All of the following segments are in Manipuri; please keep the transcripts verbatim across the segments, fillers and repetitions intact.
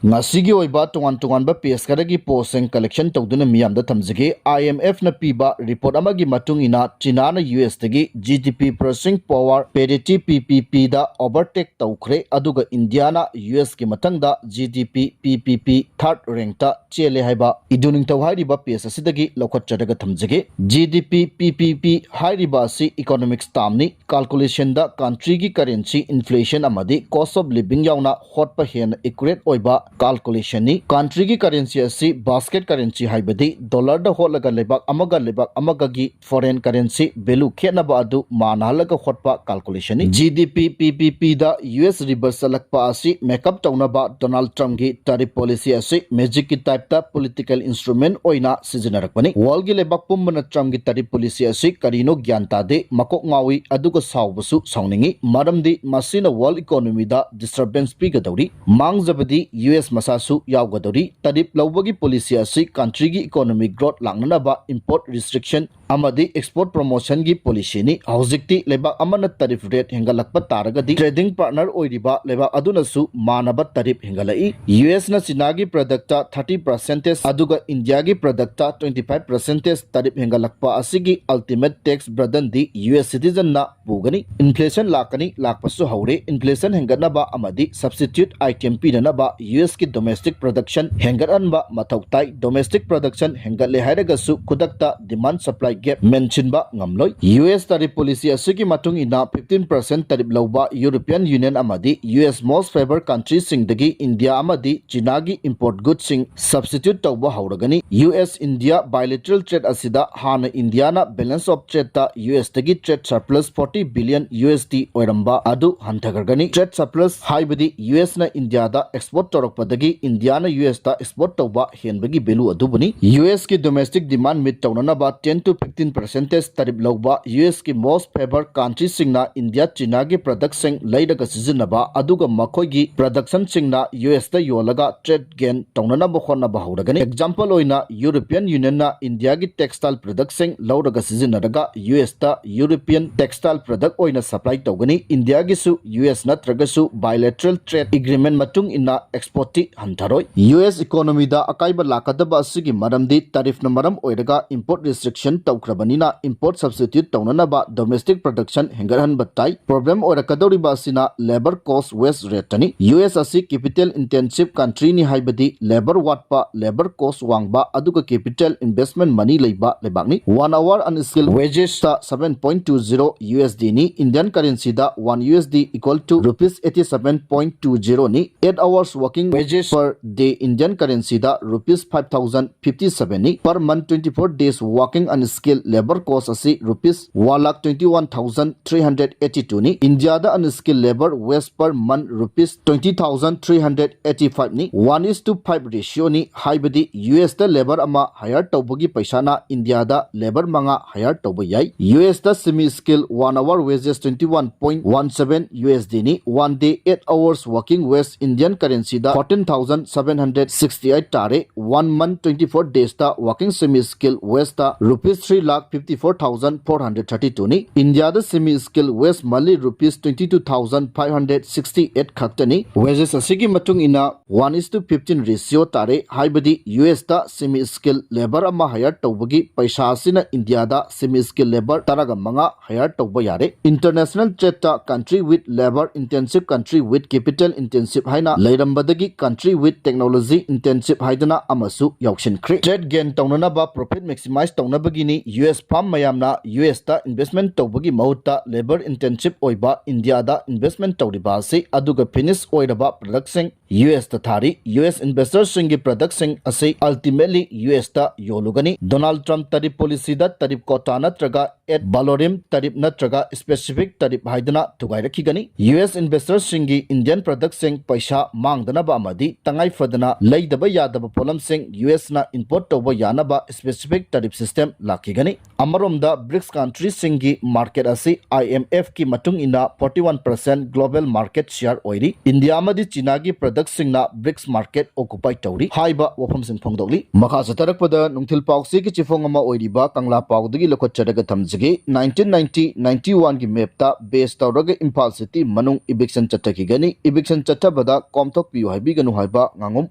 ꯉꯁꯤꯒꯤ ꯑꯣꯏꯕ ꯇꯣꯉꯥꯟ ꯇꯣꯉꯥꯟꯕ page ꯈꯔꯒꯤ postꯁꯤꯡ collection ꯇꯧꯗꯨꯅ ꯃꯤꯌꯥꯝꯗ ꯊꯝꯖꯒꯦ꯫ IMFꯅ ꯄꯤꯕ report ꯑꯃꯒꯤ ꯃꯇꯨꯡ ꯏꯟꯅ, ꯆꯤꯅꯥꯅ USꯇꯒꯤ GDP purchasing power parity, PPPꯗ overtake ꯇꯧꯈ꯭ꯔꯦ, ꯑꯗꯨꯒ ꯏꯟꯗꯤꯌꯥꯅ USꯀꯤ ꯃꯊꯪꯗ GDP, PPP third rankꯇ ꯆꯦꯜꯂꯦ ꯍꯥꯏꯕ ꯏꯗꯨ ꯅꯤꯡꯊꯧ ꯍꯥꯏꯔꯤꯕ page ꯑꯁꯤꯗꯒꯤ ꯂꯧꯈꯠꯆꯔꯒ ꯊꯝꯖꯒꯦ꯫ GDP, PPP ꯍꯥꯏꯔꯤꯕ ꯑꯁꯤ economics termꯅꯤ꯫ Calculationꯗ countryꯒꯤ currency, inflation ꯑꯃꯗꯤ cost of living ꯌꯥꯎꯅ ꯍꯣꯠꯄ ꯍꯦꯟꯅ accurate ꯑꯣꯏꯕ calculationꯅꯤ꯫ Countryꯒꯤ currency ꯑꯁꯤ basket currency, ꯍꯥꯏꯕꯗꯤ dollarꯗ ꯍꯣꯠꯂꯒ ꯂꯩꯕꯥꯛ ꯑꯃꯒ ꯂꯩꯕꯥꯛ ꯑꯃꯒꯒꯤ foreign currency value ꯈꯦꯠꯅꯕ ꯑꯗꯨ ꯃꯥꯟꯅꯍꯜꯂꯒ ꯍꯣꯠꯄ calculationꯅꯤ꯫ GDP, PPPꯗ US reverse ꯆꯠꯂꯛꯄ ꯑꯁꯤ make up ꯇꯧꯅꯕ Donald Trumpꯀꯤ tariff policy ꯑꯁꯤ magicꯀꯤ typeꯇ political instrument ꯑꯣꯏꯅ ꯁꯤꯖꯤꯟꯅꯔꯛꯄꯅꯤ꯫ Worldꯒꯤ ꯂꯩꯕꯥꯛ ꯄꯨꯝꯕꯅ Trumpꯀꯤ tariff policy ꯑꯁꯤ ꯀꯔꯤꯅꯣ ꯒ꯭ꯌꯥꯟ ꯇꯥꯗꯦ, ꯃꯀꯣꯛ ꯉꯥꯎꯏ, ꯑꯗꯨꯒ ꯁꯥꯎꯕꯁꯨ ꯁꯥꯎꯅꯤꯡꯏ, ꯃꯔꯝꯗꯤ ꯃꯁꯤꯅ world economyꯗ disturbance ꯄꯤꯒꯗꯧꯔꯤ꯫ ꯃꯥꯡꯖꯕꯗꯤ US ꯃꯁꯥꯁꯨ ꯌꯥꯎꯒꯗꯧꯔꯤ꯫ Tariff ꯂꯧꯕꯒꯤ policy ꯑꯁꯤ countryꯒꯤ economic growth ꯂꯥꯛꯅꯅꯕ import restriction ꯑꯃꯗꯤ export promotionꯒꯤ policyꯅꯤ꯫ ꯍꯧꯖꯤꯛꯇꯤ ꯂꯩꯕꯥꯛ ꯑꯃꯅ tariff rate ꯍꯦꯟꯒꯠꯂꯛꯄ ꯇꯥꯔꯒꯗꯤ, trading partner ꯑꯣꯏꯔꯤꯕ ꯂꯩꯕꯥꯛ ꯑꯗꯨꯅꯁꯨ ꯃꯥꯟꯅꯕ tariff ꯍꯦꯟꯒꯠꯂꯛꯏ꯫ USꯅ ꯆꯤꯅꯥꯒꯤ productꯇ thirty percentage ꯑꯗꯨꯒ ꯏꯟꯗꯤꯌꯥꯒꯤ productꯇ twenty five percentage tariff ꯍꯦꯟꯒꯠꯂꯛꯄ ꯑꯁꯤꯒꯤ ultimate tax burdenꯗꯤ US citizenꯅ ꯄꯨꯒꯅꯤ꯫ Inflation ꯂꯥꯛꯀꯅꯤ, ꯂꯥꯛꯄꯁꯨ ꯍꯧꯔꯦ꯫ Inflation ꯍꯦꯟꯒꯠꯅꯕ ꯑꯃꯗꯤ substitute item ꯄꯤꯅꯅꯕ USꯀꯤ domestic production ꯍꯦꯟꯒꯠꯍꯟꯕ ꯃꯊꯧ ꯇꯥꯏ꯫ Domestic production ꯍꯦꯟꯒꯠꯂꯦ ꯍꯥꯏꯔꯒꯁꯨ ꯈꯨꯗꯛꯇ demand supply gap ꯃꯦꯟꯁꯤꯟꯕ ꯉꯝꯂꯣꯏ꯫ US tariff policy ꯑꯁꯤꯒꯤ ꯃꯇꯨꯡ ꯏꯟꯅ fifteen percent tariff ꯂꯧꯕ European Union ꯑꯃꯗꯤ US most favored countryꯁꯤꯡꯗꯒꯤ ꯏꯟꯗꯤꯌꯥ ꯑꯃꯗꯤ ꯆꯤꯅꯥꯒꯤ import goodsꯁꯤꯡ substitute ꯇꯧꯕ ꯍꯧꯔꯒꯅꯤ꯫ US India bilateral trade ꯑꯁꯤꯗ ꯍꯥꯟꯅ ꯏꯟꯗꯤꯌꯥꯅ balance of tradeꯇ USꯇꯒꯤ trade surplus forty billion USD ꯑꯣꯏꯔꯝꯕ ꯑꯗꯨ ꯍꯟꯊꯈ꯭ꯔꯒꯅꯤ꯫ Trade surplus ꯍꯥꯏꯕꯗꯤ USꯅ ꯏꯟꯗꯤꯌꯥꯗ export ꯇꯧꯔꯛꯄꯗꯒꯤ ꯏꯟꯗꯤꯌꯥꯅ USꯇ export ꯇꯧꯕ ꯍꯦꯟꯕꯒꯤ value ꯑꯗꯨꯕꯨꯅꯤ꯫ USꯀꯤ domestic demand meet ꯇꯧꯅꯅꯕ ten to fifteen percentage tariff ꯂꯧꯕ USꯀꯤ most favored countryꯁꯤꯡꯅ ꯏꯟꯗꯤꯌꯥ ꯆꯤꯅꯥꯒꯤ productꯁꯤꯡ ꯂꯩꯔꯒ ꯁꯤꯖꯤꯟꯅꯕ, ꯑꯗꯨꯒ ꯃꯈꯣꯏꯒꯤ productionꯁꯤꯡꯅ USꯇ ꯌꯣꯜꯂꯒ trade gain ꯇꯧꯅꯅꯕ ꯍꯣꯠꯅꯕ ꯍꯧꯔꯒꯅꯤ꯫ Example ꯑꯣꯏꯅ, European Unionꯅ ꯏꯟꯗꯤꯌꯥꯒꯤ textile productꯁꯤꯡ ꯂꯧꯔꯒ ꯁꯤꯖꯤꯟꯅꯔꯒ USꯇ European textile product ꯑꯣꯏꯅ supply ꯇꯧꯒꯅꯤ꯫ ꯏꯟꯗꯤꯌꯥꯒꯤꯁꯨ US ꯅꯠꯇ꯭ꯔꯒꯁꯨ bilateral trade agreement ꯃꯇꯨꯡ ꯏꯟꯅ export ꯍꯟꯊꯔꯣꯏ꯫ ꯌꯨ ꯑꯦꯁ ꯏꯀꯣꯅꯣꯃꯤꯗ ꯑꯀꯥꯏꯕ ꯂꯥꯛꯀꯗꯕ ꯑꯁꯤꯒꯤ ꯃꯔꯝꯗꯤ ꯇꯥꯔꯤꯐꯅ ꯃꯔꯝ ꯑꯣꯏꯔꯒ ꯏꯝꯄꯣꯔꯠ ꯔꯤꯁꯇ꯭ꯔꯤꯛꯁꯟ ꯇꯧꯈ꯭ꯔꯕꯅꯤꯅ, ꯏꯝꯄꯣꯔꯠ ꯁꯕꯁꯇꯤꯇ꯭ꯌꯨꯠ ꯇꯧꯅꯅꯕ ꯗꯣꯃꯦꯁꯇꯤꯛ ꯄ꯭ꯔꯗꯛꯁꯟ ꯍꯦꯟꯒꯠꯍꯟꯕ ꯇꯥꯏ꯫ ꯄ꯭ꯔꯣꯕ꯭ꯂꯦꯝ ꯑꯣꯏꯔꯛꯀꯗꯧꯔꯤꯕ ꯑꯁꯤꯅ ꯂꯦꯕꯔ ꯀꯣꯁ ꯋꯦꯁ ꯔꯦꯠꯇꯅꯤ꯫ ꯌꯨ ꯑꯦꯁ ꯑꯁꯤ ꯀꯦꯄꯤꯇꯦꯜ ꯏꯟꯇꯦꯟꯁꯤꯞ ꯀꯟꯇ꯭ꯔꯤꯅꯤ ꯍꯥꯏꯕꯗꯤ ꯂꯦꯕꯔ ꯋꯥꯠꯄ, ꯂꯦꯕꯔ ꯀꯣꯁ ꯋꯥꯡꯕ, ꯑꯗꯨꯒ ꯀꯦꯄꯤꯇꯦꯜ ꯏꯟꯚꯦꯁꯃꯦꯟ ꯃꯅꯤ ꯂꯩꯕ ꯂꯩꯕꯥꯛꯅꯤ꯫ One hour unskilled wages ꯇ seven point two zero U S D ꯅꯤ꯫ Indian currency the one U S D equal to rupees eighty seven point two zero ꯅꯤ꯫ Eight hours working wages per day Indian currency ꯗ rupees five thousand fifty seven ꯅꯤ꯫ Per month twenty four days working unskilled labor cost ꯑꯁꯤ rupees one lakh twenty one thousand three hundred eighty two ꯅꯤ꯫ ꯏꯟꯗꯤꯌꯥꯗ unskilled labor wage per month rupees twenty thousand three hundred eighty five ꯅꯤ꯫ One is to five ratio ꯅꯤ, ꯍꯥꯏꯕꯗꯤ ꯌꯨ ꯑꯦꯁ ꯇ ꯂꯦꯕꯔ ꯑꯃ ꯍꯥꯌꯔ ꯇꯧꯕꯒꯤ ꯄꯩꯁꯥꯅ ꯏꯟꯗꯤꯌꯥꯗ ꯂꯦꯕꯔ ꯃꯉꯥ ꯍꯥꯌꯔ ꯇꯧꯕ ꯌꯥꯏ꯫ ꯌꯨ ꯑꯦꯁ ꯇ semi skill one hour wages twenty one point one seven U S D ꯅꯤ꯫ One day eight hours working wage Indian currency ꯗ fourteen thousand seven hundred sixty eight ꯇꯥꯔꯦ꯫ One month twenty four days ꯇ working semi skill wage ꯇ rupees three lakh fifty four thousand four hundred thirty two ꯅꯤ꯫ ꯏꯟꯗꯤꯌꯥꯗ semi skill wage monthly rupees twenty two thousand five hundred sixty eight ꯈꯛꯇꯅꯤ꯫ Wages ꯑꯁꯤꯒꯤ ꯃꯇꯨꯡ ꯏꯟꯅ one is to fifteen ratio ꯇꯥꯔꯦ, ꯍꯥꯏꯕꯗꯤ ꯌꯨ ꯑꯦꯁ ꯇ semi skill labor ꯑꯃ ꯍꯥꯌꯔ ꯇꯧꯕꯒꯤ ꯄꯩꯁꯥ ꯑꯁꯤꯅ ꯏꯟꯗꯤꯌꯥꯗ semi skill labor ꯇꯔꯥꯒ ꯃꯉꯥ ꯍꯥꯌꯔ ꯇꯧꯕ ꯌꯥꯔꯦ꯫ International trade ꯇ country with labor intensive, country with capital intensive ꯍꯥꯏꯅ ꯂꯩꯔꯝꯕꯗꯒꯤ country with technology intensive ꯍꯥꯏꯗꯅ ꯑꯃꯁꯨ ꯌꯥꯎꯁꯤꯟꯈ꯭ꯔꯦ꯫ Trade gain ꯇꯧꯅꯅꯕ, profit maximize ꯇꯧꯅꯕꯒꯤꯅꯤ ꯌꯨ ꯑꯦꯁ ꯐꯥꯔꯝ ꯃꯌꯥꯝꯅ ꯌꯨ ꯑꯦꯁ ꯇ investment ꯇꯧꯕꯒꯤ ꯃꯍꯨꯠꯇ labor intensive ꯑꯣꯏꯕ ꯏꯟꯗꯤꯌꯥꯗ investment ꯇꯧꯔꯤꯕ ꯑꯁꯤ꯫ ꯑꯗꯨꯒ finish ꯑꯣꯏꯔꯕ productꯁꯤꯡ ꯌꯨ ꯑꯦꯁ ꯇ ꯊꯥꯔꯤ꯫ ꯌꯨ ꯑꯦꯁ ꯏꯟꯚꯦꯁꯇꯔꯁꯤꯡꯒꯤ ꯄ꯭ꯔꯗꯛꯁꯤꯡ ꯑꯁꯤ ultimately ꯌꯨ ꯑꯦꯁ ꯇ ꯌꯣꯜꯂꯨꯒꯅꯤ꯫ ꯗꯣꯅꯥꯜꯗ ꯇ꯭ꯔꯝꯞ ꯇꯔꯤꯞ ꯄꯣꯂꯤꯁꯤꯗ ꯇꯔꯤꯞ ꯀꯣꯇꯥ ꯅꯠꯇ꯭ꯔꯒ ad valorem ꯇꯔꯤꯞ ꯅꯠꯇ꯭ꯔꯒ specific ꯇꯔꯤꯞ ꯍꯥꯏꯗꯅ ꯊꯨꯒꯥꯏꯔꯛꯈꯤꯒꯅꯤ꯫ ꯌꯨ ꯑꯦꯁ ꯏꯟꯚꯦꯁꯇꯔꯁꯤꯡꯒꯤ ꯏꯟꯗꯤꯌꯟ ꯄ꯭ꯔꯗꯛꯁꯤꯡ ꯄꯩꯁꯥ ꯃꯥꯡꯗꯅꯕ ꯑꯃꯗꯤ ꯇꯉꯥꯏ ꯐꯗꯅ ꯂꯩꯗꯕ ꯌꯥꯗꯕ ꯄꯣꯠꯂꯝꯁꯤꯡ ꯌꯨ ꯑꯦꯁꯅ import ꯇꯧꯕ ꯌꯥꯅꯕ specific tariff system ꯂꯥꯛꯈꯤꯒꯅꯤ꯫ ꯑꯃꯔꯣꯝꯗ, ꯕ꯭ꯔꯤꯛꯁ ꯀꯟꯇ꯭ꯔꯤꯁꯤꯡꯒꯤ ꯃꯥꯔꯀꯦꯠ ꯑꯁꯤ ꯑꯥꯏ ꯑꯦꯝ ꯑꯦꯐ ꯀꯤ ꯃꯇꯨꯡ ꯏꯟꯅ forty one percent global market share ꯑꯣꯏꯔꯤ꯫ ꯏꯟꯗꯤꯌꯥ ꯑꯃꯗꯤ ꯆꯤꯅꯥꯒꯤ ꯄ꯭ꯔꯗꯛꯁꯤꯡꯅ ꯕ꯭ꯔꯤꯛꯁ ꯃꯥꯔꯀꯦꯠ occupy ꯇꯧꯔꯤ꯫ ꯍꯥꯏꯕ ꯋꯥꯐꯝꯁꯤꯡ ꯐꯣꯡꯗꯣꯛꯂꯤ꯫ ꯃꯈꯥ ꯆꯠꯊꯔꯛꯄꯗ ꯅꯨꯡꯊꯤꯜ ꯄꯥꯎꯆꯦꯒꯤ ꯆꯦꯐꯣꯡ ꯑꯃ ꯑꯣꯏꯔꯤꯕ ꯀꯪꯂꯥ ꯄꯥꯎꯗꯒꯤ ꯂꯧꯈꯠꯆꯔꯒ ꯊꯝꯖꯒꯦ꯫ Nineteen ninety ninety one ꯒꯤ map ꯇ base ꯇꯧꯔꯒ ꯏꯝꯐꯥꯜ city ꯃꯅꯨꯡ eviction ꯆꯠꯊꯈꯤꯒꯅꯤ꯫ Eviction ꯆꯠꯊꯕꯗ ꯀꯣꯝꯊꯣꯛꯄꯤꯌꯨ ꯍꯥꯏꯕꯤ ꯄꯤꯒꯅꯨ ꯍꯥꯏꯕ ꯉꯥꯉꯣꯝ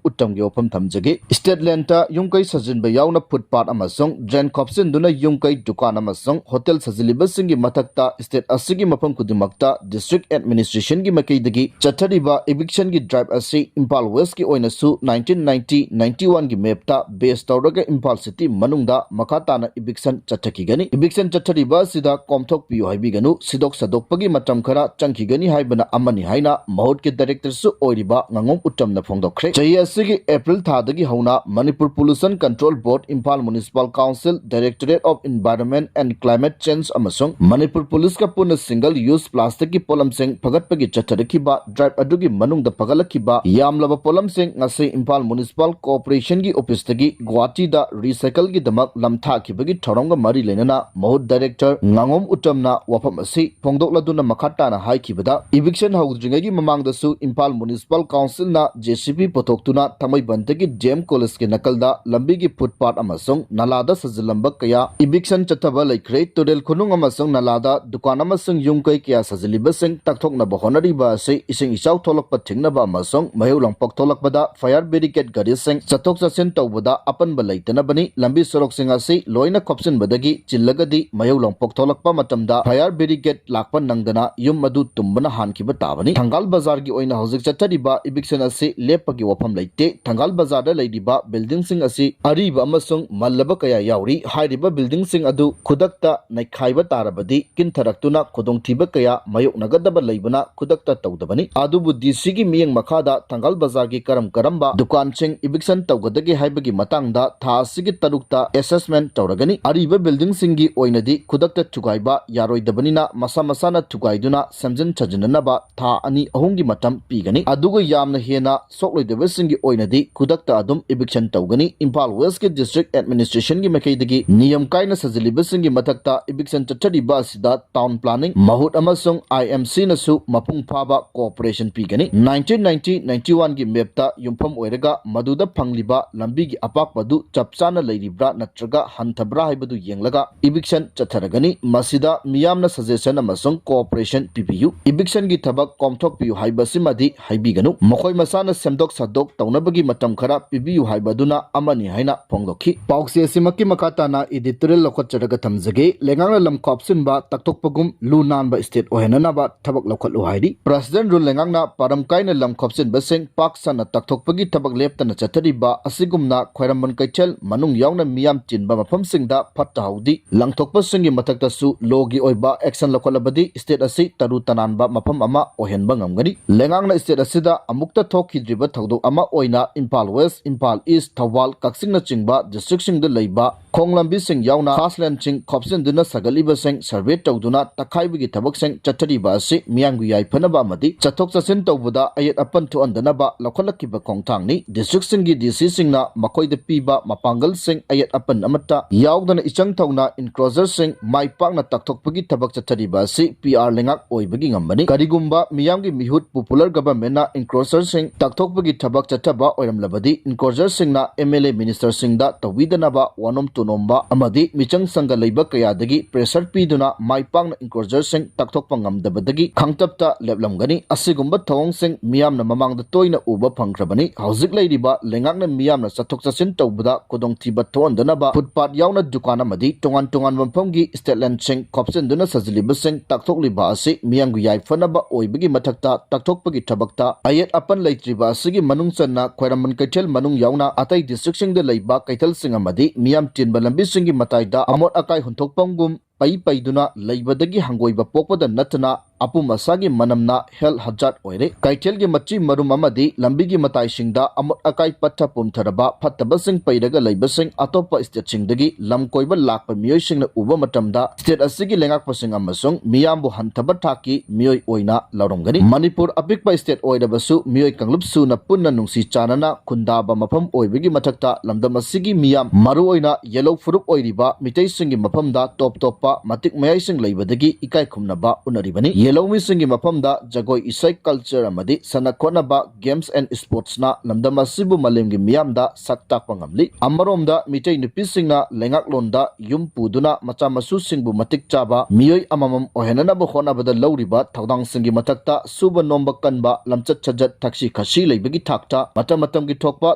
ꯎꯇꯝꯒꯤ ꯋꯥꯐꯝ ꯊꯝꯖꯒꯦ꯫ State land ꯇ ꯌꯨꯝ ꯀꯩ ꯁꯥꯖꯤꯟꯕ ꯌꯥꯎꯅ footpath ꯑꯃꯁꯨꯡ drain ꯈꯣꯞꯆꯤꯟꯗꯨꯅ ꯌꯨꯝ ꯀꯩ, ꯗꯨꯀꯥꯟ ꯑꯃꯁꯨꯡ hotel ꯁꯥꯖꯤꯜꯂꯤꯕꯁꯤꯡꯒꯤ ꯃꯊꯛꯇ state ꯑꯁꯤꯒꯤ ꯃꯐꯝ ꯈꯨꯗꯤꯡꯃꯛꯇ district administration ꯒꯤ ꯃꯥꯏꯀꯩꯗꯒꯤ ꯆꯠꯊꯔꯤꯕ eviction ꯒꯤ drive ꯑꯁꯤ ꯏꯝꯐꯥꯜ West ꯀꯤ ꯑꯣꯏꯅꯁꯨ nineteen ninety ninety one ꯒꯤ map ꯇ base ꯇꯧꯔꯒ ꯏꯝꯐꯥꯜ city ꯃꯅꯨꯡꯗ ꯃꯈꯥ ꯇꯥꯅ eviction ꯆꯠꯊꯈꯤꯒꯅꯤ꯫ Eviction ꯆꯠꯊꯔꯤꯕ ꯑꯁꯤꯗ ꯀꯣꯝꯊꯣꯛꯄꯤꯌꯨ ꯍꯥꯏꯕꯤꯒꯅꯨ, ꯁꯤꯗꯣꯛ ꯁꯥꯗꯣꯛꯄꯒꯤ ꯃꯇꯝ ꯈꯔ ꯆꯪꯈꯤꯒꯅꯤ ꯍꯥꯏꯕꯅ ꯑꯃꯅꯤ ꯍꯥꯏꯅ ꯃꯍꯨꯠꯀꯤ director ꯁꯨ ꯑꯣꯏꯔꯤꯕ ꯉꯥꯉꯣꯝ ꯎꯇꯝꯅ ꯐꯣꯡꯗꯣꯛꯈ꯭ꯔꯦ꯫ ꯆꯍꯤ ꯑꯁꯤꯒꯤ April ꯊꯥꯗꯒꯤ ꯍꯧꯅ Manipur Pollution Control Board, Imphal Municipal Council, Directorate of Environment and Climate Change ꯑꯃꯁꯨꯡ ꯃꯅꯤꯄꯨꯔ ꯄꯨꯂꯤꯁꯀ ꯄꯨꯟꯅ single use plastic ꯀꯤ ꯄꯣꯠꯂꯝꯁꯤꯡ ꯐꯒꯠꯄꯒꯤ ꯆꯠꯊꯔꯛꯈꯤꯕ drive ꯑꯗꯨꯒꯤ ꯃꯅꯨꯡꯗ ꯐꯒꯠꯂꯛꯈꯤꯕ ꯌꯥꯝꯂꯕ ꯄꯣꯠꯂꯝꯁꯤꯡ ꯉꯁꯤ ꯏꯝꯐꯥꯜ Municipal Corporation ꯒꯤ office ꯇꯒꯤ ꯒꯨꯋꯥꯍꯥꯇꯤꯗ recycle ꯒꯤꯗꯃꯛ ꯂꯝꯊꯥꯈꯤꯕꯒꯤ ꯊꯧꯔꯝꯒ ꯃꯔꯤ ꯂꯩꯅꯅ ꯃꯍꯨꯠ director ꯉꯥꯉꯣꯝ ꯎꯇꯝꯅ ꯋꯥꯐꯝ ꯑꯁꯤ ꯐꯣꯡꯗꯣꯛꯂꯗꯨꯅ ꯃꯈꯥ ꯇꯥꯅ ꯍꯥꯏꯈꯤꯕꯗ, eviction ꯍꯧꯗ꯭ꯔꯤꯉꯩꯒꯤ ꯃꯃꯥꯡꯗꯁꯨ ꯏꯝꯐꯥꯜ Municipal Council ꯅ J C B ꯄꯨꯊꯣꯛꯇꯨꯅ ꯊꯥꯡꯃꯩꯕꯟꯗꯒꯤ D M College ꯀꯤ ꯅꯥꯀꯜꯗ ꯂꯝꯕꯤꯒꯤ footpath ꯑꯃꯁꯨꯡ ꯅꯂꯥꯗ ꯁꯥꯖꯤꯜꯂꯝꯕ ꯀꯌꯥ eviction ꯆꯠꯊꯕ ꯂꯩꯈ꯭ꯔꯦ꯫ ꯇꯨꯔꯦꯜ ꯈꯨꯅꯨꯡ ꯑꯃꯁꯨꯡ ꯅꯂꯥꯗ ꯗꯨꯀꯥꯟ ꯑꯃꯁꯨꯡ ꯌꯨꯝ ꯀꯩ ꯀꯌꯥ ꯁꯥꯖꯤꯜꯂꯤꯕꯁꯤꯡ ꯇꯥꯛꯊꯣꯛꯅꯕ ꯍꯣꯠꯅꯔꯤꯕ ꯑꯁꯤ ꯏꯁꯤꯡ ꯏꯆꯥꯎ ꯊꯣꯛꯂꯛꯄ ꯊꯤꯡꯅꯕ ꯑꯃꯁꯨꯡ ꯃꯩꯍꯧ ꯂꯥꯡꯄꯣꯛ ꯊꯣꯛꯂꯛꯄꯗ fire brigade ꯒꯥꯔꯤꯁꯤꯡ ꯆꯠꯊꯣꯛ ꯆꯠꯁꯤꯟ ꯇꯧꯕꯗ ꯑꯄꯟꯕ ꯂꯩꯇꯅꯕꯅꯤ꯫ ꯂꯝꯕꯤ ꯁꯣꯔꯣꯛꯁꯤꯡ ꯑꯁꯤ ꯂꯣꯏꯅ ꯈꯣꯞꯆꯤꯟꯕꯗꯒꯤ ꯆꯤꯜꯂꯒꯗꯤ ꯃꯩꯍꯧ ꯂꯥꯡꯄꯣꯛ ꯊꯣꯛꯂꯛꯄ ꯃꯇꯝꯗ fire brigade ꯂꯥꯛꯄ ꯅꯪꯗꯅ ꯌꯨꯝ ꯑꯗꯨ ꯇꯨꯝꯕꯅ ꯍꯥꯟꯈꯤꯕ ꯇꯥꯕꯅꯤ꯫ ꯊꯪꯒꯥꯜ ꯕꯖꯥꯔꯒꯤ ꯑꯣꯏꯅ ꯍꯧꯖꯤꯛ ꯆꯠꯊꯔꯤꯕ eviction ꯑꯁꯤ ꯂꯦꯞꯄꯒꯤ ꯋꯥꯐꯝ ꯂꯩꯇꯦ꯫ ꯊꯪꯒꯥꯜ ꯕꯖꯥꯔꯗ ꯂꯩꯔꯤꯕ building ꯁꯤꯡ ꯑꯁꯤ ꯑꯔꯤꯕ ꯑꯃꯁꯨꯡ ꯃꯜꯂꯕ ꯀꯌꯥ ꯌꯥꯎꯔꯤ꯫ ꯍꯥꯏꯔꯤꯕ building ꯁꯤꯡ ꯑꯗꯨ ꯈꯨꯗꯛꯇ ꯅꯩꯈꯥꯏꯕ ꯇꯥꯔꯕꯗꯤ ꯀꯤꯟꯊꯔꯛꯇꯨꯅ ꯈꯨꯗꯣꯡꯊꯤꯕ ꯀꯌꯥ ꯃꯥꯌꯣꯛꯅꯒꯗꯕ ꯂꯩꯕꯅ ꯈꯨꯗꯛꯇ ꯇꯧꯗꯕꯅꯤ꯫ ꯑꯗꯨꯕꯨ D C ꯒꯤ ꯃꯤꯠꯌꯦꯡ ꯃꯈꯥꯗ ꯊꯪꯒꯥꯜ ꯕꯖꯥꯔꯒꯤ ꯀꯔꯝ ꯀꯔꯝꯕ ꯗꯨꯀꯥꯟꯁꯤꯡ eviction ꯇꯧꯒꯗꯒꯦ ꯍꯥꯏꯕꯒꯤ ꯃꯇꯥꯡꯗ ꯊꯥ ꯑꯁꯤꯒꯤ ꯇꯔꯨꯛꯇ assessment ꯇꯧꯔꯒꯅꯤ꯫ ꯑꯔꯤꯕ building ꯁꯤꯡꯒꯤ ꯑꯣꯏꯅꯗꯤ ꯈꯨꯗꯛꯇ ꯊꯨꯒꯥꯏꯕ ꯌꯥꯔꯣꯏꯗꯕꯅꯤꯅ ꯃꯁꯥ ꯃꯁꯥꯅ ꯊꯨꯒꯥꯏꯗꯨꯅ ꯁꯦꯝꯖꯤꯟ ꯁꯥꯖꯤꯟꯅꯅꯕ ꯊꯥ ꯑꯅꯤ ꯑꯍꯨꯝꯒꯤ ꯃꯇꯝ ꯄꯤꯒꯅꯤ꯫ ꯑꯗꯨꯒ ꯌꯥꯝꯅ ꯍꯦꯟꯅ ꯁꯣꯛꯂꯣꯏꯗꯕꯁꯤꯡꯒꯤ ꯑꯣꯏꯅꯗꯤ ꯈꯨꯗꯛꯇ ꯑꯗꯨꯝ eviction ꯇꯧꯒꯅꯤ꯫ ꯏꯝꯐꯥꯜ West ꯀꯤ district administration ꯒꯤ ꯃꯥꯏꯀꯩꯗꯒꯤ ꯅꯤꯌꯝ ꯀꯥꯏꯅ ꯁꯥꯖꯤꯜꯂꯤꯕꯁꯤꯡꯒꯤ ꯃꯊꯛꯇ eviction ꯆꯠꯊꯔꯤꯕ ꯑꯁꯤꯗ town planning, ꯃꯍꯨꯠ ꯑꯃꯁꯨꯡ I M C ꯅꯁꯨ ꯃꯄꯨꯡ ꯐꯥꯕ cooperation ꯄꯤꯒꯅꯤ꯫ Nineteen ninety ninety one ꯒꯤ map ꯇ ꯌꯨꯝꯐꯝ ꯑꯣꯏꯔꯒ ꯃꯗꯨꯗ ꯐꯪꯂꯤꯕ ꯂꯝꯕꯤꯒꯤ ꯑꯄꯥꯛꯄ ꯑꯗꯨ ꯆꯞ ꯆꯥꯅ ꯂꯩꯔꯤꯕ꯭ꯔꯥ ꯅꯠꯇ꯭ꯔꯒ ꯍꯟꯊꯕ꯭ꯔꯥ ꯍꯥꯏꯕꯗꯨ ꯌꯦꯡꯂꯒ eviction ꯆꯠꯊꯔꯒꯅꯤ꯫ ꯃꯁꯤꯗ ꯃꯤꯌꯥꯝꯅ suggestion ꯑꯃꯁꯨꯡ cooperation ꯄꯤꯕꯤꯌꯨ꯫ Eviction ꯒꯤ ꯊꯕꯛ ꯀꯣꯝꯊꯣꯛꯄꯤꯌꯨ ꯍꯥꯏꯕꯁꯤꯃꯗꯤ ꯍꯥꯏꯕꯤꯒꯅꯨ꯫ ꯃꯈꯣꯏ ꯃꯁꯥꯅ ꯁꯦꯝꯗꯣꯛ ꯁꯥꯗꯣꯛ ꯇꯧꯅꯕꯒꯤ ꯃꯇꯝ ꯈꯔ ꯄꯤꯕꯤꯌꯨ ꯍꯥꯏꯕ ꯑꯗꯨꯅ ꯑꯃꯅꯤ ꯍꯥꯏꯅ ꯐꯣꯡꯗꯣꯛꯈꯤ꯫ ꯄꯥꯎꯆꯦ ꯑꯁꯤꯃꯛꯀꯤ ꯃꯈꯥ ꯇꯥꯅ editorial ꯂꯧꯈꯠꯆꯔꯒ ꯊꯝꯖꯒꯦ꯫ ꯂꯩꯉꯥꯛꯅ ꯂꯝ ꯈꯣꯞꯆꯤꯟꯕ ꯇꯛꯊꯣꯛꯄꯒꯨꯝ ꯂꯨ ꯅꯥꯟꯕ state ꯑꯣꯏꯍꯟꯅꯅꯕ ꯊꯕꯛ ꯂꯧꯈꯠꯂꯨ ꯍꯥꯏꯔꯤ꯫ President Rule ꯂꯩꯉꯥꯛꯅ ꯄꯥꯔꯝ ꯀꯥꯏꯅ ꯂꯝ ꯈꯣꯞꯆꯤꯟꯕꯁꯤꯡ ꯄꯥꯛ ꯁꯟꯅ ꯇꯛꯊꯣꯛꯄꯒꯤ ꯊꯕꯛ ꯂꯦꯞꯇꯅ ꯆꯠꯊꯔꯤꯕ ꯑꯁꯤꯒꯨꯝꯅ ꯈ꯭ꯋꯥꯏꯔꯝꯕꯟ ꯀꯩꯊꯦꯜ ꯃꯅꯨꯡ ꯌꯥꯎꯅ ꯃꯤꯌꯥꯝ ꯆꯤꯟꯕ ꯃꯐꯝꯁꯤꯡꯗ ꯐꯠꯇ ꯍꯥꯎꯗꯤ ꯂꯪꯊꯣꯛꯄꯁꯤꯡꯒꯤ ꯃꯊꯛꯇꯁꯨ ꯂꯣꯒꯤ ꯑꯣꯏꯕ action ꯂꯧꯈꯠꯂꯕꯗꯤ state ꯑꯁꯤ ꯇꯔꯨ ꯇꯅꯥꯟꯕ ꯃꯐꯝ ꯑꯃ ꯑꯣꯏꯍꯟꯕ ꯉꯝꯒꯅꯤ꯫ ꯂꯩꯉꯥꯛꯅ state ꯑꯁꯤꯗ ꯑꯃꯨꯛꯇ ꯊꯣꯛꯈꯤꯗ꯭ꯔꯤꯕ ꯊꯧꯗꯣꯛ ꯑꯃ ꯑꯣꯏꯅ ꯏꯝꯐꯥꯜ West, ꯏꯝꯐꯥꯜ East, ꯊꯧꯕꯥꯜ, ꯀꯛꯆꯤꯡꯅ ꯆꯤꯡꯕ districtꯁꯤꯡꯗ ꯂꯩꯕ ꯈꯣꯡ ꯂꯝꯕꯤꯁꯤꯡ ꯌꯥꯎꯅ fast laneꯁꯤꯡ ꯈꯣꯞꯆꯤꯟꯗꯨꯅ ꯁꯥꯒꯠꯂꯤꯕꯁꯤꯡ survey ꯇꯧꯗꯨꯅ ꯇꯛꯈꯥꯏꯕꯒꯤ ꯊꯕꯛꯁꯤꯡ ꯆꯠꯊꯔꯤꯕ ꯑꯁꯤ ꯃꯤꯌꯥꯝꯒꯤ ꯌꯥꯏꯐꯅꯕ ꯑꯃꯗꯤ ꯆꯠꯊꯣꯛ ꯆꯠꯁꯤꯟ ꯇꯧꯕꯗ ꯑꯌꯦꯠ ꯑꯄꯟ ꯊꯣꯛꯍꯟꯗꯅꯕ ꯂꯧꯈꯠꯂꯛꯈꯤꯕ ꯈꯣꯡꯊꯥꯡꯅꯤ꯫ Districtꯁꯤꯡꯒꯤ DCꯁꯤꯡꯅ ꯃꯈꯣꯏꯗ ꯄꯤꯕ ꯃꯄꯥꯡꯒꯜꯁꯤꯡ ꯑꯌꯦꯠ ꯑꯄꯟ ꯑꯃꯠꯇ ꯌꯥꯎꯗꯅ ꯏꯆꯪ ꯊꯧꯅ encroacherꯁꯤꯡ ꯃꯥꯏ ꯄꯥꯛꯅ ꯇꯛꯊꯣꯛꯄꯒꯤ ꯊꯕꯛ ꯆꯠꯊꯔꯤꯕ ꯑꯁꯤ PR ꯂꯩꯉꯥꯛ ꯑꯣꯏꯕꯒꯤ ꯉꯝꯕꯅꯤ꯫ ꯀꯔꯤꯒꯨꯝꯕ ꯃꯤꯌꯥꯝꯒꯤ ꯃꯤꯍꯨꯠ popular governmentꯅ encroacherꯁꯤꯡ ꯇꯛꯊꯣꯛꯄꯒꯤ ꯊꯕꯛ ꯆꯠꯊꯕ ꯑꯣꯏꯔꯝꯂꯕꯗꯤ encroacherꯁꯤꯡꯅ MLA ministerꯁꯤꯡꯗ ꯇꯧꯕꯤꯗꯅꯕ ꯋꯥꯅꯣꯝ ꯇꯨꯅꯣꯝꯕ ꯑꯃꯗꯤ ꯃꯤꯆꯪ ꯁꯪꯒ ꯂꯩꯕ ꯀꯌꯥꯗꯒꯤ pressure ꯄꯤꯗꯨꯅ ꯃꯥꯏ ꯄꯥꯛꯅ encroacherꯁꯤꯡ ꯇꯛꯊꯣꯛꯄ ꯉꯝꯗꯕꯗꯒꯤ ꯈꯥꯡꯇꯞꯇ ꯂꯦꯞꯂꯝꯒꯅꯤ꯫ ꯑꯁꯤꯒꯨꯝꯕ ꯊꯧꯑꯣꯡꯁꯤꯡ ꯃꯤꯌꯥꯝꯅ ꯃꯃꯥꯡꯗ ꯇꯣꯏꯅ ꯎꯕ ꯐꯪꯈ꯭ꯔꯕꯅꯤ꯫ ꯍꯧꯖꯤꯛ ꯂꯩꯔꯤꯕ ꯂꯩꯉꯥꯛꯅ ꯃꯤꯌꯥꯝꯅ ꯆꯠꯊꯣꯛ ꯆꯠꯁꯤꯟ ꯇꯧꯕꯗ ꯈꯨꯗꯣꯡꯊꯤꯕ ꯊꯣꯛꯍꯟꯗꯅꯕ footpath ꯌꯥꯎꯅ ꯗꯨꯀꯥꯟ ꯑꯃꯗꯤ ꯇꯣꯉꯥꯟ ꯇꯣꯉꯥꯟꯕ ꯃꯐꯝꯒꯤ state laneꯁꯤꯡ ꯈꯣꯞꯆꯤꯟꯗꯨꯅ ꯁꯥꯖꯤꯜꯂꯤꯕꯁꯤꯡ ꯇꯛꯊꯣꯛꯂꯤꯕ ꯑꯁꯤ ꯃꯤꯌꯥꯝꯒꯤ ꯌꯥꯏꯐꯅꯕ ꯑꯣꯏꯕꯒꯤ ꯃꯊꯛꯇ ꯇꯛꯊꯣꯛꯄꯒꯤ ꯊꯕꯛꯇ ꯑꯌꯦꯠ ꯑꯄꯟ ꯂꯩꯇ꯭ꯔꯤꯕ ꯑꯁꯤꯒꯤ ꯃꯅꯨꯡ ꯆꯟꯅ ꯈ꯭ꯋꯥꯏꯔꯝꯕꯟ ꯀꯩꯊꯦꯜ ꯃꯅꯨꯡ ꯌꯥꯎꯅ ꯑꯇꯩ districtꯁꯤꯡꯗ ꯂꯩꯕ ꯀꯩꯊꯦꯜꯁꯤꯡ ꯑꯃꯗꯤ ꯃꯤꯌꯥꯝ ꯆꯤꯟꯕ ꯂꯝꯕꯤꯁꯤꯡꯒꯤ ꯃꯇꯥꯏꯗ ꯑꯃꯣꯠ ꯑꯀꯥꯏ ꯍꯨꯟꯊꯣꯛꯐꯝꯒꯨꯝ ꯄꯩ ꯄꯩꯗꯨꯅ ꯂꯩꯕꯗꯒꯤ ꯍꯪꯒꯣꯏꯕ ꯄꯣꯛꯄꯗ ꯅꯠꯇꯅ ꯑꯄꯨꯝ ꯑꯁꯥꯒꯤ ꯃꯅꯝꯅ health hazard ꯑꯣꯏꯔꯦ꯫ ꯀꯩꯊꯦꯜꯒꯤ ꯃꯆꯤ ꯃꯔꯨꯝ ꯑꯃꯗꯤ ꯂꯝꯕꯤꯒꯤ ꯃꯇꯥꯏꯁꯤꯡꯗ ꯑꯃꯣꯠ ꯑꯀꯥꯏ ꯄꯠꯊ ꯄꯨꯝꯊꯔꯕ ꯐꯠꯇꯕꯁꯤꯡ ꯄꯩꯔꯒ ꯂꯩꯕꯁꯤꯡ ꯑꯇꯣꯞꯄ stateꯁꯤꯡꯗꯒꯤ ꯂꯝ ꯀꯣꯏꯕ ꯂꯥꯛꯄ ꯃꯤꯑꯣꯏꯁꯤꯡꯅ ꯎꯕ ꯃꯇꯝꯗ state ꯑꯁꯤꯒꯤ ꯂꯩꯉꯥꯛꯄꯁꯤꯡ ꯑꯃꯁꯨꯡ ꯃꯤꯌꯥꯝꯕꯨ ꯍꯟꯊꯕ ꯊꯥꯛꯀꯤ ꯃꯤꯑꯣꯏ ꯑꯣꯏꯅ ꯂꯧꯔꯝꯒꯅꯤ꯫ ꯃꯅꯤꯄꯨꯔ ꯑꯄꯤꯛꯄ state ꯑꯣꯏꯔꯕꯁꯨ ꯃꯤꯑꯣꯏ ꯀꯥꯡꯂꯨꯞ ꯁꯨꯅ ꯄꯨꯟꯅ ꯅꯨꯡꯁꯤ ꯆꯥꯟꯅꯅ ꯈꯨꯟꯗꯥꯕ ꯃꯐꯝ ꯑꯣꯏꯕꯒꯤ ꯃꯊꯛꯇ ꯂꯝꯗꯝ ꯑꯁꯤꯒꯤ ꯃꯤꯌꯥꯝ ꯃꯔꯨꯑꯣꯏꯅ ꯌꯦꯜꯍꯧ ꯐꯨꯔꯨꯞ ꯑꯣꯏꯔꯤꯕ ꯃꯤꯇꯩꯁꯤꯡꯒꯤ ꯃꯐꯝꯗ ꯇꯣꯞ ꯇꯣꯞꯄ ꯃꯇꯤꯛ ꯃꯌꯥꯏꯁꯤꯡ ꯂꯩꯕꯗꯒꯤ ꯏꯀꯥꯏ ꯈꯨꯝꯅꯕ ꯎꯠꯅꯔꯤꯕꯅꯤ꯫ ꯌꯦꯜꯍꯧꯃꯤꯁꯤꯡꯒꯤ ꯃꯐꯝꯗ ꯖꯒꯣꯏ ꯏꯁꯩ, culture ꯑꯃꯗꯤ ꯁꯥꯟꯅ ꯈꯣꯠꯅꯕ, games and sportsꯅ ꯂꯝꯗꯝ ꯑꯁꯤꯕꯨ ꯃꯥꯂꯦꯝꯒꯤ ꯃꯤꯌꯥꯝꯗ ꯁꯛ ꯇꯥꯛꯄ ꯉꯝꯂꯤ꯫ ꯑꯃꯔꯣꯝꯗ ꯃꯤꯇꯩ ꯅꯨꯄꯤꯁꯤꯡꯅ ꯂꯩꯉꯥꯛꯂꯣꯟꯗ ꯌꯨꯝ ꯄꯨꯗꯨꯅ ꯃꯆꯥ ꯃꯁꯨꯁꯤꯡꯕꯨ ꯃꯇꯤꯛ ꯆꯥꯕ ꯃꯤꯑꯣꯏ ꯑꯃꯃꯝ ꯑꯣꯏꯍꯟꯅꯅꯕ ꯍꯣꯠꯅꯕꯗ ꯂꯧꯔꯤꯕ ꯊꯧꯗꯥꯡꯁꯤꯡꯒꯤ ꯃꯊꯛꯇ ꯁꯨꯕ ꯅꯣꯝꯕ ꯀꯟꯕ, ꯂꯝꯆꯠ ꯁꯥꯖꯠ, ꯊꯛꯁꯤ ꯈꯥꯁꯤ ꯂꯩꯕꯒꯤ ꯊꯥꯛꯇ ꯃꯇꯝ ꯃꯇꯝꯒꯤ ꯊꯣꯛꯄ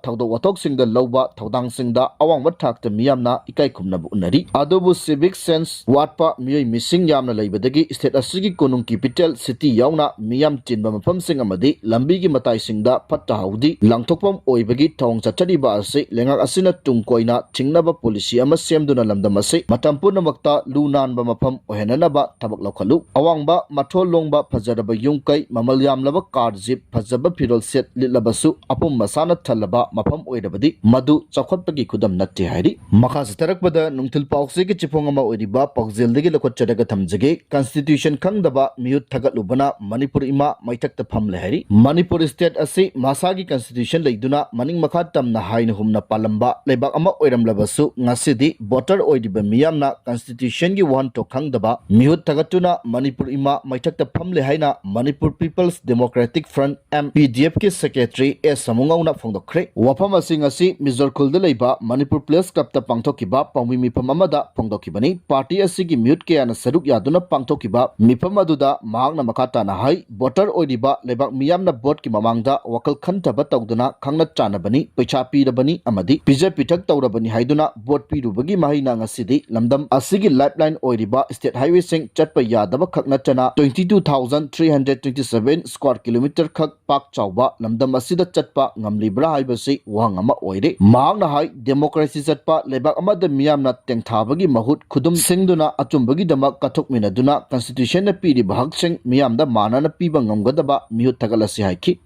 ꯊꯧꯗꯣꯛ ꯋꯥꯊꯣꯛꯁꯤꯡꯗ ꯂꯧꯕ ꯊꯧꯗꯥꯡꯁꯤꯡꯗ ꯑꯋꯥꯡꯕ ꯊꯥꯛꯇ ꯃꯤꯌꯥꯝꯅ ꯏꯀꯥꯏ ꯈꯨꯝꯅꯕ ꯎꯠꯅꯔꯤ꯫ ꯑꯗꯨꯕꯨ civic sense ꯋꯥꯠꯄ ꯃꯤꯑꯣꯏ ꯃꯤꯁꯤꯡ ꯌꯥꯝꯅ ꯂꯩꯕꯗꯒꯤ state ꯑꯁꯤꯒꯤ ꯀꯣꯅꯨꯡ capital city ꯌꯥꯎꯅ ꯃꯤꯌꯥꯝ ꯆꯤꯟꯕ ꯃꯐꯝꯁꯤꯡ ꯑꯃꯗꯤ ꯂꯝꯕꯤꯒꯤ ꯃꯇꯥꯏꯁꯤꯡꯗ ꯐꯠꯇ ꯍꯥꯎꯗꯤ ꯂꯪꯊꯣꯛꯐꯝ ꯑꯣꯏꯕꯒꯤ ꯊꯧꯑꯣꯡ ꯆꯠꯊꯔꯤꯕ ꯑꯁꯤ ꯂꯩꯉꯥꯛ ꯑꯁꯤꯅ ꯇꯨꯡ ꯀꯣꯏꯅ ꯊꯤꯡꯅꯕ policy ꯑꯃ ꯁꯦꯝꯗꯨꯅ ꯂꯝꯗꯝ ꯑꯁꯤ ꯃꯇꯝ ꯄꯨꯝꯅꯃꯛꯇ ꯂꯨ ꯅꯥꯟꯕ ꯃꯐꯝ ꯑꯣꯏꯍꯟꯅꯅꯕ ꯊꯕꯛ ꯂꯧꯈꯠꯂꯨ꯫ ꯑꯋꯥꯡꯕ ꯃꯊꯣꯜ ꯂꯣꯡꯕ ꯐꯖꯔꯕ ꯌꯨꯝ ꯀꯩ, ꯃꯃꯜ ꯌꯥꯝꯂꯕ car, jeep, ꯐꯖꯕ ꯐꯤꯔꯣꯜ ꯁꯦꯠ ꯂꯤꯠꯂꯕꯁꯨ ꯑꯄꯨꯝ ꯃꯁꯥꯅ ꯊꯜꯂꯕ ꯃꯐꯝ ꯑꯣꯏꯔꯕꯗꯤ ꯃꯗꯨ ꯆꯥꯎꯈꯠꯄꯒꯤ ꯈꯨꯗꯝ ꯅꯠꯇꯦ ꯍꯥꯏꯔꯤ꯫ ꯃꯈꯥ ꯆꯠꯊꯔꯛꯄꯗ ꯅꯨꯡꯊꯤꯜ ꯄꯥꯎꯆꯦꯒꯤ ꯆꯦꯐꯣꯡ ꯑꯃ ꯑꯣꯏꯔꯤꯕ ꯄꯥꯎꯖꯦꯜꯗꯒꯤ ꯂꯧꯈꯠꯆꯔꯒ ꯊꯝꯖꯒꯦ꯫ Constitution ꯈꯪꯗꯕ ꯃꯤꯍꯨꯠ ꯊꯥꯒꯠꯂꯨꯕꯅ ꯃꯅꯤꯄꯨꯔ ꯏꯃꯥ ꯃꯩꯊꯛꯇ ꯐꯝꯂꯦ ꯍꯥꯏꯔꯤ꯫ ꯃꯅꯤꯄꯨꯔ state ꯑꯁꯤ ꯃꯁꯥꯒꯤ constitution ꯂꯩꯗꯨꯅ ꯃꯅꯤꯡ ꯃꯈꯥ ꯇꯝꯅ ꯍꯥꯏꯅ ꯍꯨꯝꯅ ꯄꯥꯜꯂꯝꯕ ꯂꯩꯕꯥꯛ ꯑꯃ ꯑꯣꯏꯔꯝꯂꯕꯁꯨ ꯉꯁꯤꯗꯤ voter ꯑꯣꯏꯔꯤꯕ ꯃꯤꯌꯥꯝꯅ constitutionꯒꯤ ꯋꯥꯍꯟꯊꯣꯛ ꯈꯪꯗꯕ ꯃꯤꯍꯨꯠ ꯊꯥꯒꯠꯇꯨꯅ ꯃꯅꯤꯄꯨꯔ ꯏꯃꯥ ꯃꯩꯊꯛꯇ ꯐꯝꯂꯦ ꯍꯥꯏꯅ Manipur People's Democratic Front, M P D Fꯀꯤ secretary ꯑꯦꯁ ꯁꯃꯨꯉꯧꯅ ꯐꯣꯡꯗꯣꯛꯈ꯭ꯔꯦ꯫ ꯋꯥꯐꯝ ꯑꯁꯤ ꯉꯁꯤ ꯃꯤꯖꯣꯔ ꯈꯨꯜꯗ ꯂꯩꯕ ꯃꯅꯤꯄꯨꯔ Press Clubꯇ ꯄꯥꯡꯊꯣꯛꯈꯤꯕ ꯄꯥꯎꯃꯤ ꯃꯤꯐꯝ ꯑꯃꯗ ꯐꯣꯡꯗꯣꯛꯈꯤꯕꯅꯤ꯫ Party ꯑꯁꯤꯒꯤ ꯃꯤꯍꯨꯠ ꯀꯌꯥꯅ ꯁꯔꯨꯛ ꯌꯥꯗꯨꯅ ꯄꯥꯡꯊꯣꯛꯈꯤꯕ ꯃꯤꯐꯝ ꯑꯗꯨꯗ ꯃꯍꯥꯛꯅ ꯃꯈꯥ ꯇꯥꯅ ꯍꯥꯏ, voter ꯑꯣꯏꯔꯤꯕ ꯂꯩꯕꯥꯛ ꯃꯤꯌꯥꯝꯅ voteꯀꯤ ꯃꯃꯥꯡꯗ ꯋꯥꯈꯜ ꯈꯟꯊꯕ ꯇꯧꯗꯨꯅ ꯈꯪꯅ ꯆꯥꯟꯅꯕꯅꯤ, ꯄꯩꯁꯥ ꯄꯤꯔꯕꯅꯤ ꯑꯃꯗꯤ ꯄꯤꯖ ꯄꯤꯊꯛ ꯇꯧꯔꯕꯅꯤ ꯍꯥꯏꯗꯨꯅ vote ꯄꯤꯔꯨꯕꯒꯤ ꯃꯍꯩꯅ ꯉꯁꯤꯗꯤ ꯂꯝꯗꯝ ꯑꯁꯤꯒꯤ lifeline ꯑꯣꯏꯔꯤꯕ state highwayꯁꯤꯡ ꯆꯠꯄ ꯌꯥꯗꯕ ꯈꯛ ꯅꯠꯇꯅ twenty two thousand three hundred twenty seven square kilometre ꯈꯛ ꯄꯥꯛ ꯆꯥꯎꯕ ꯂꯝꯗꯝ ꯑꯁꯤꯗ ꯆꯠꯄ ꯉꯝꯂꯤꯕ꯭ꯔꯥ ꯍꯥꯏꯕꯁꯤ ꯋꯥꯍꯪ ꯑꯃ ꯑꯣꯏꯔꯦ꯫ ꯃꯍꯥꯛꯅ ꯍꯥꯏ, democracy ꯆꯠꯄ ꯂꯩꯕꯥꯛ ꯑꯃꯗ ꯃꯤꯌꯥꯝꯅ ꯇꯦꯡꯊꯥꯕꯒꯤ ꯃꯍꯨꯠ ꯈꯨꯗꯨꯝ ꯁꯤꯡꯗꯨꯅ ꯑꯆꯨꯝꯕꯒꯤꯗꯃꯛ ꯀꯠꯊꯣꯛꯃꯤꯟꯅꯗꯨꯅ constitutionꯅ ꯄꯤꯔꯤꯕ ꯍꯛꯁꯤꯡ ꯃꯤꯌꯥꯝꯗ ꯃꯥꯟꯅꯅ ꯄꯤꯕ ꯉꯝꯒꯗꯕ ꯃꯤꯍꯨꯠ ꯊꯥꯒꯠꯂꯁꯤ ꯍꯥꯏꯈꯤ꯫